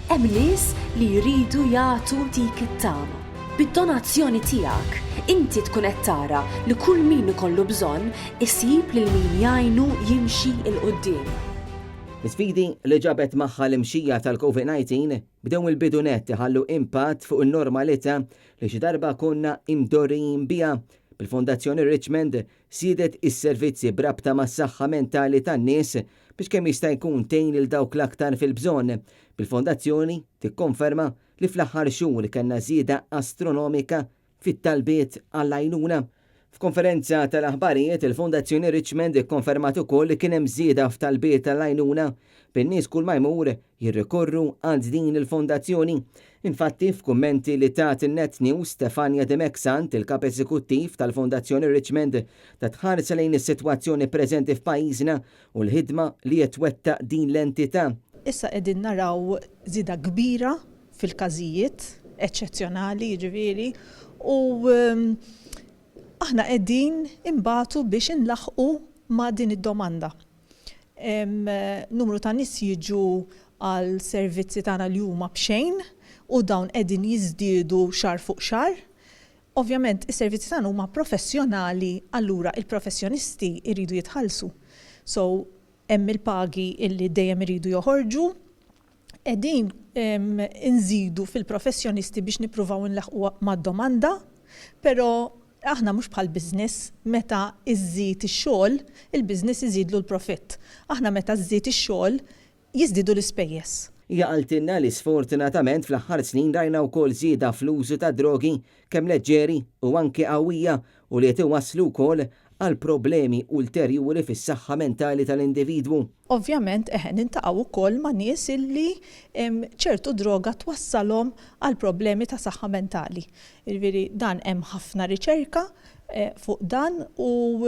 Hemm nies li jridu jagħtu dik it-tama. Bid-donazzjoni tiegħek, inti tkun qed tara li kull min ikollu bżonn isib lil min jgħinu jimxi 'l quddiem. L-isfidi li ġabet magħha l-imxija tal-Covid-19 bdew mill-bidu nett iħallu impatt fuq in-normalità li xi darba konna imdorrijin biha, bil-Fondazzjoni Richmond żiedet is-servizzi b'rabta mas-saħħa mentali tan-nies biex kemm jista' jkun tgħin lil dawk l-aktar fil-bżonn, bil-Fondazzjoni tikkonferma li fl-aħħar xhur kellna żieda astronomika fit-talbiet għall-għajnuna. F'konferenza tal-aħbarijiet, il-Fondazzjoni Richmond ikkonfermat ukoll li kien hemm żieda f'talbiet għall-għajnuna, bin-nies kulma jmur jirrikorru għand din il-fondazzjoni. Infatti, f'kummenti li tat in-Net News, Stefania Dimech Sant, il-Kap Eżekuttiv tal-Fondazzjoni Richmond, tat ħarsa lejn is-sitwazzjoni preżenti f'pajjiżna u l-ħidma li qed twettaq din l-entità. Issa qegħdin naraw żieda kbira fil-każijiet, eċċezzjonali jiġifieri, u aħna qegħdin inbatu biex inlaħħqu ma' din id-domanda. Numru ta' nies jiġu għal servizzi tagħna li huma b'xejn u dawn qegħdin jiżdiedu xahar fuq xahar. Ovvjament is-servizzi tagħna huma professjonali allura il-professjonisti jridu jitħallsu. So hemm il-pagi illi dejjem iridu joħorġu. Qegħdin inżidu fil-professjonisti biex nippruvaw inlaħħqu mad-domanda, però aħna mhux bħal business, meta żżid ix-xogħol, il-business iżidlu l-profitt. Aħna meta żżid ix-xogħol, jiżdiedu l-ispejjeż. Hija qaltilna li sfortunatament fl-aħħar snin rajna wkoll żieda fl-użu tad-drogi, kemm leġġeri u anke qawwija u li qed iwasslu wkoll għal problemi ulterjuri fis-saħħa mentali tal-individwu. Ovvjament eħe niltaqgħu wkoll ma' nies illi ċertu droga twassalhom għal problemi ta' saħħa mentali. Jiġifieri dan hemm ħafna riċerka fuq dan u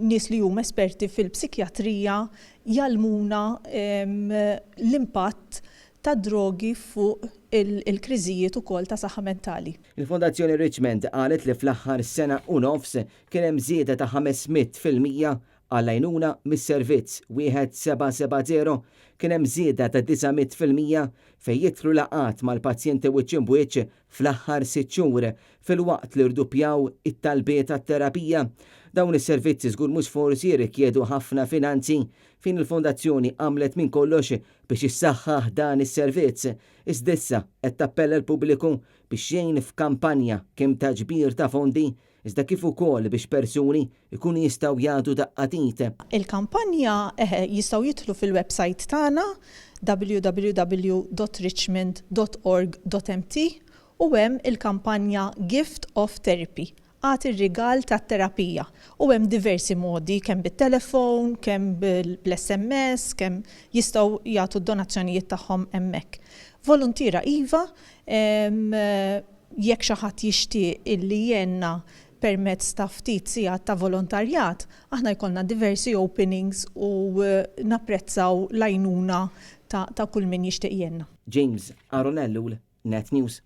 nies li huma esperti fil-psikjatrija jgħallmuna l-impatt tad-drogi fuq il-kriżijiet ukoll ta' saħħa mentali. Il-Fondazzjoni Richmond qalet li fl-aħħar sena u nofs kien hemm żieda ta' 500% għall-għajnuna mis-servizz 1770, kien hemm żieda ta' 900% fejn jidħlu laqgħat mal-pazjenti wiċċ imb'wiċċ fl-aħħar sitt xhur, filwaqt li rduppjaw it-talbiet għat-terapija. Dawn is-servizzi żgur mhux forsi jirrikjedu ħafna finanzi fejn il-Fondazzjoni għamlet minn kollox biex issaħħaħ dan is-servizz, iżda issa qed tappella l-pubbliku biex jgħin f'kampanja kemm ta' ġbir ta' fondi iżda kif ukoll biex persuni jkunu jistgħu jagħtu daqqa t'id. Il-kampanja eħe jistgħu jidħlu fil-websajt tagħna www.richmond dot org dot mt u hemm il-kampanja Gift of Therapy, Agħti r-rigal tat-terapija, u hemm diversi modi kemm bit-telefon, kemm bl-SMS, kemm jistgħu jagħtu d-donazzjonijiet tagħhom hemmhekk. Voluntiera iva, Jekk xi ħadd jixtieq illi jgħinna permezz ta' ftit sigħat ta' volontarjat, aħna jkollna diversi openings u napprezzaw l-għajnuna ta' kull min jixtieq jgħinna. James Aaron Ellul, Net News.